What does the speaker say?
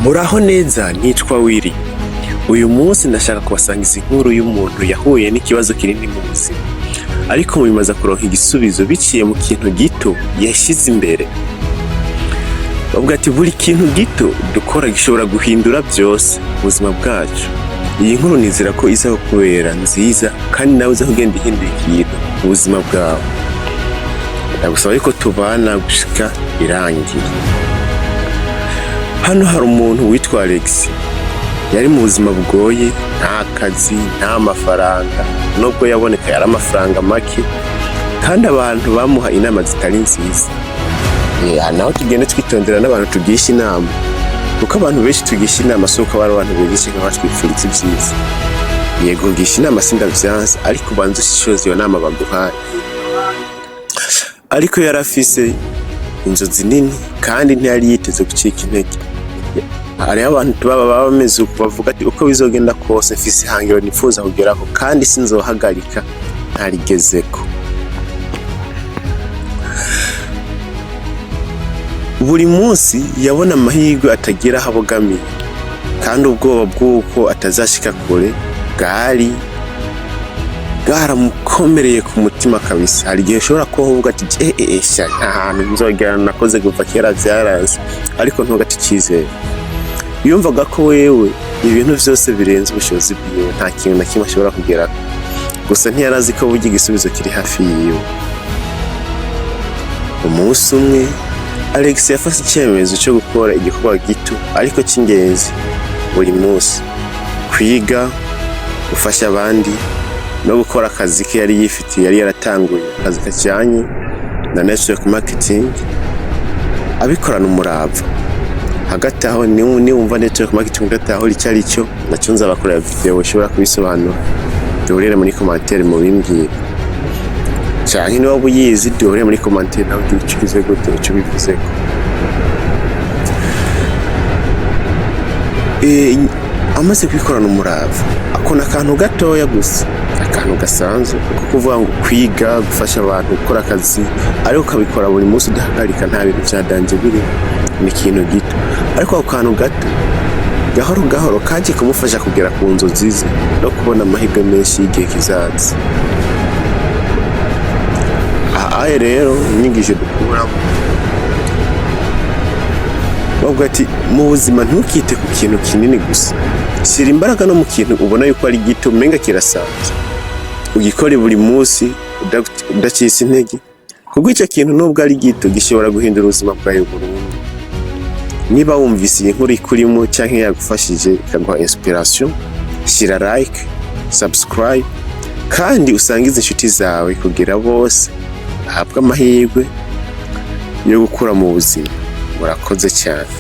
Muraho neza, nitwa Willy. Uyu munsi ndashaka kubasangiza inkuru y'umuntu yahuye n'ikibazo kinini mu buzima, ariko mubimaze kuronka igisubizo biciye mu kintu gito yashyize imbere. Bavuga ati buri kintu gito dukora gishobora guhindura byose mu buzima bwacu. Iyi nkuru nizera ko iza kukubera nziza kandi nawe uza kugenda ihindura ikintu mu buzima bwawe. Ndagusaba yuko tubana gushika irangiye. Hano hari umuntu witwa Alex. Yari mu buzima bugoye, nta kazi, nta mafaranga, nubwo yaboneka yari amafaranga make, kandi abantu bamuha inama zitari nziza. Naho tugenda twitondera n'abantu tugisha inama, kuko abantu benshi tugisha inama si uko aba ari abantu bigisha nka batwifuriza ibyiza. Yego, gisha inama sindavyanse, ariko ubanze ushishoze iyo nama baguhaye. Ariko yari afise inzozi nini kandi ntiyari yiteze gucika intege. Hariho abantu baba bameze uko, bavuga ati uko bizogenda kose mfise ihangiro nifuza kugeraho kandi sinzohagarika ntarigezeko. Buri munsi yabona amahirwe atagira aho abogamiye, kandi ubwoba bw'uko atazashika kure bwari bwaramukomereye ku mutima kabisa. Hari igihe ushobora kuba uvuga ati sha nta hantu nzogera, nakoze kuva kera vyaranse, ariko ntugate icizere. Yumvaga ko wewe ibintu vyose birenze ubushobozi bwiwe, nta kintu na kimwe ashobora kugerako. Gusa ntiyarazi ko burya igisubizo kiri hafi yiwe. Umunsi umwe Alex yafashe icyemezo cyo gukora igikorwa gito ariko cy'ingenzi buri munsi: kwiga, gufasha abandi no gukora akazi ke yari yifitiye, yari yaratanguye akazi kajyanye na network marketing, abikorana umurava. Hagati aho, niwumva network marketing udatahura icyo ari cyo, nacyo nzabakorera video ishobora kubisobanura. Duhurire muri commentaire mubimbwire, canke niba uyizi duhurire muri commentaire nawe ugire ico ugize gute, ico ubivuzeko. Amaze kubikorana umurava, akona akantu gatoya gusa, akantu gasanzwe ko kuvuga ngo kwiga, gufasha abantu, gukora akazi, ariko ukabikora buri munsi udahagarika, nta bintu vya danger birimo, ni ikintu gito, ariko ako kantu gato gahoro gahoro kaje kumufasha kugera ku nzozi ze no kubona amahirwe menshi y'igihe kizaza. Aha rero inyigisho dukuramo, bavuga ati mu buzima ntukite ku kintu kinini gusa, shyira imbaraga no mu kintu ubona yuko ari gito, umenga kirasanzwe, ugikore buri munsi udacitse intege, kuko icyo kintu nubwo ari gito gishobora guhindura ubuzima bwawe burundu. Niba wumvise iyi nkuru ikurimo cyangwa yagufashije ikaguha inspiration, shyira like, subscribe kandi usangize inshuti zawe kugira bose bahabwe amahirwe yo gukura mu buzima. Murakoze cyane.